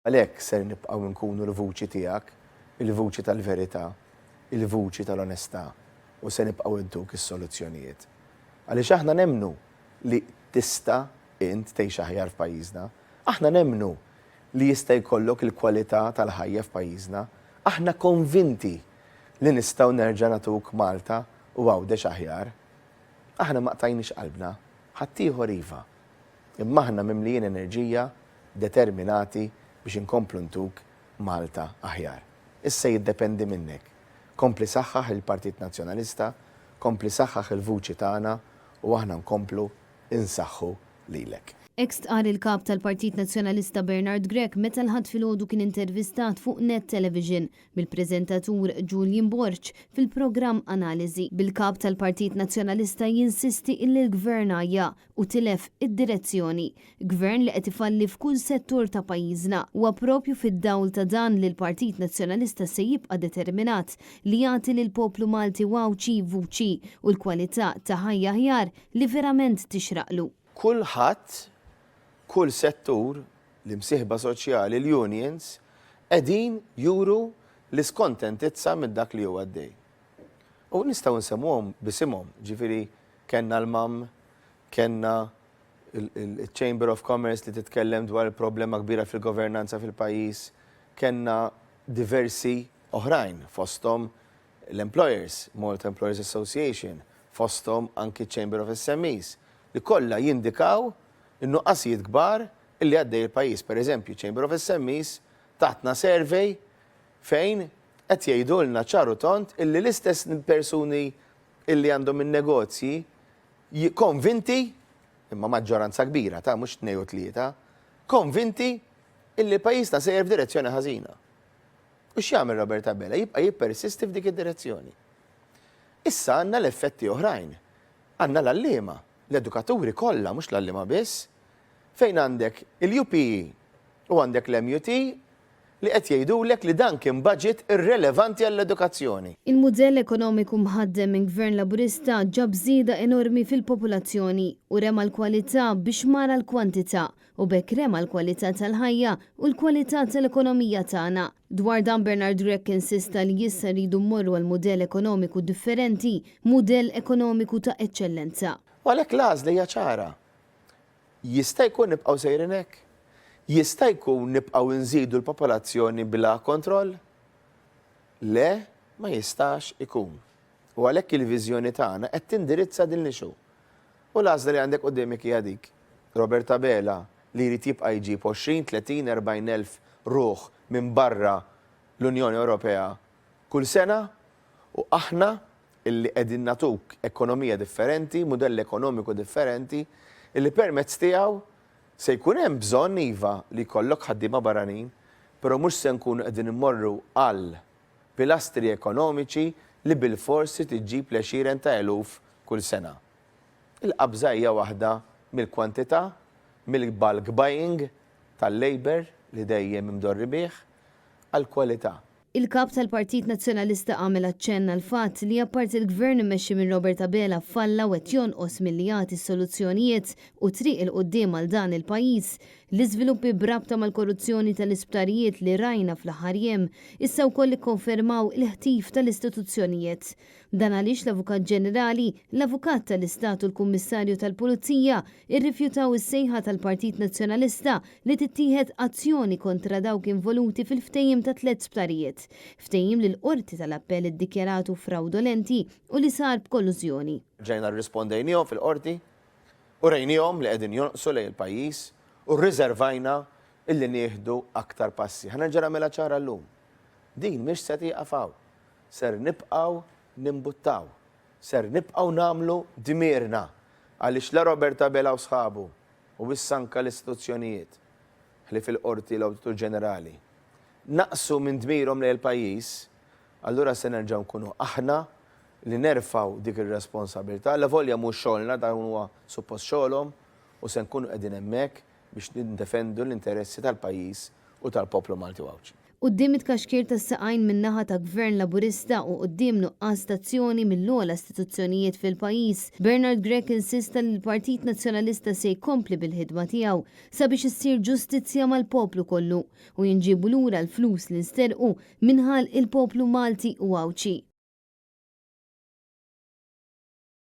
Għalhekk ser nibqgħu nkunu l-vuċi tiegħek, il-vuċi tal-verità, il-vuċi tal-onestà u se nibqgħu ntuk is-soluzzjonijiet. Għaliex aħna nemmnu li tista' int tgħix aħjar f'pajjiżna. Aħna nemmnu li jista' jkollok il-kwalità tal-ħajja f'pajjiżna. Aħna konvinti li nistgħu nerġa' nagħtuk Malta u Għawdex aħjar. Aħna ma qtajniex qalbna, ħaddieħor iva. Imma aħna mimlijin enerġija, determinati biex inkomplu ntuk Malta aħjar. Issa jiddependi minnek. Kompli saħħaħ il-Partit Nazzjonalista, kompli saħħaħ il-vuċi tagħna u aħna nkomplu insaħħu lilek. Hekk stqarr il-Kap tal-Partit Nazzjonalista Bernard Grech meta l-Ħadd filgħodu kien intervistat fuq Net Television mill-preżentatur Julian Borg fil-programm Analiżi, bil-Kap tal-Partit Nazzjonalista jinsisti illi l-Gvern għajja u tilef id-direzzjoni. Gvern li qed ifalli f'kull settur ta' pajjiżna. Huwa proprju fid-dawl ta' dan li l-Partit Nazzjonalista se jibqa' determinat li jagħti lill-poplu Malti u Għawdxi vuċi u l-kwalità ta' ħajja aħjar li verament tixraqlu. Kulħadd, kull settur, l-imsieħba soċjali, l-unions, qegħdin juru l-iskontentizza minn dak li hu għaddej. U nistgħu nsemmuhom b'isimhom, ġifieri kellna l-MAM, kellna il-Chamber of Commerce li titkellem dwar il-problema kbira fil-governanza fil-pajjiż, kellna diversi oħrajn fosthom l-Employers, Malta Employers Association, fosthom anki Chamber of SMEs, li kollha jindikaw in-nuqqasijiet kbar illi għaddej il-pajjiż. Per eżempju, Chamber of SMEs tatna survey fejn qed jgħidulna ċar u tond illi l-istess persuni illi għandhom in-negozji konvinti, imma maġġoranza kbira ta' mhux tnej u tlieta, konvinti illi pajjiżna sejjer f'direzzjoni ħażina. U x'jagħmel Robert Abela? Jibqa' jippersisti f'dik id-direzzjoni. Issa għandna l-effetti oħrajn. Għandna l-għalliema, l-edukaturi kollha, mhux l-għalliema biss, fejn għandek il-UPE u għandek l-MUT li qed jgħidulek li dan kien budget irrelevanti għall-edukazzjoni. Il-mudell ekonomiku mħaddem minn Gvern Laburista ġab żieda enormi fil-popolazzjoni u rema l-kwalità biex mar għall-kwantità u b'hekk rema l-kwalità tal-ħajja u l-kwalità tal-ekonomija tagħna. Dwar dan Bernard Grech insista li issa rridu mmorru għal mudell ekonomiku differenti, mudell ekonomiku ta' eċċellenza. U għalhekk l-għażla hija ċara. Jista' jkun nibqgħu sejrin hekk? Jista' jkun nibqgħu nżidu l-popolazzjoni bla kontroll? Le, ma jistax ikun. U għalhekk il-viżjoni tagħna qed tindirizza din l-issue. U l-għażla li għandek quddiemek hija dik. Robert Abela li jrid jibqa' jġib 20, 30, 40 elf ruħ minn barra l-Unjoni Ewropea kull sena u aħna illi qegħdin nagħtuk ekonomija differenti, mudell ekonomiku differenti, illi permezz tiegħu se jkun hemm bżonn iva li jkollok ħaddiema barranin, però mhux se nkunu qegħdin immorru għal pilastri ekonomiċi li bilfors trid iġġib l-għexieren ta' eluf kull sena. Il-qabża hija waħda mill-kwantità, mill-bulk buying tal-Labour li dejjem imdorri bih, għall-kwalità. Il-Kap tal-Partit Nazzjonalista għamel aċċenn għall-fatt li apparti l-Gvern immexxi minn Robert Abela falla u qed jonqos milli jagħti s-soluzzjonijiet u triq 'il quddiem għal dan il-pajjiż, l-iżviluppi b'rabta mal-korruzzjoni tal-isptarijiet li rajna fl-aħħar jiem issa wkoll ikkonfermaw il-ħtif tal-istituzzjonijiet. Dan għaliex l-Avukat Ġenerali, l-Avukat tal-Istat u l-Kummissarju tal-Pulizija rrifjutaw is-sejħa tal-Partit Nazzjonalista li tittieħed azzjoni kontra dawk involuti fil-ftehim ta' tlett sptarijiet. Ftehim li l-Qorti tal-Appell iddikjaratu frawdolenti u li sar b'kollużjoni. Ġejna rrispondejniehom fil-Qorti u rejniehom li qegħdin jonqsu lejn il-pajjiż u rriżervajna illi nieħdu aktar passi. Ħa nerġa' nagħmilha ċara llum. Din mhix se tieqaf hawn. Ser nibqgħu nimbuttaw. Ser nibqgħu nagħmlu dmirna għaliex la Robert Abela u sħabu u issa anke l-istituzzjonijiet, ħlief il-Qorti l-Awditur Ġenerali, naqsu minn dmirhom lejn il-pajjiż, allura se nerġgħu nkunu aħna li nerfgħu dik ir-responsabilità, allavolja mhux xogħolna, dan huwa suppost xogħolhom u se nkunu qegħdin hemmhekk biex nindefendu l-interessi tal-pajjiż u tal-poplu Malti u Għawdxi. Quddiem it-tkaxkir tas-saqajn min-naħa ta' Gvern Laburista u quddiem nuqqas t'azzjoni mill-ogħla istituzzjonijiet fil-pajjiż, Bernard Grech insista li l-Partit Nazzjonalista se jkompli bil-ħidma tiegħu sabiex issir ġustizzja mal-poplu kollu u jinġiebu lura l-flus li nsterqu minn ħalq il-poplu Malti u Għawdxi.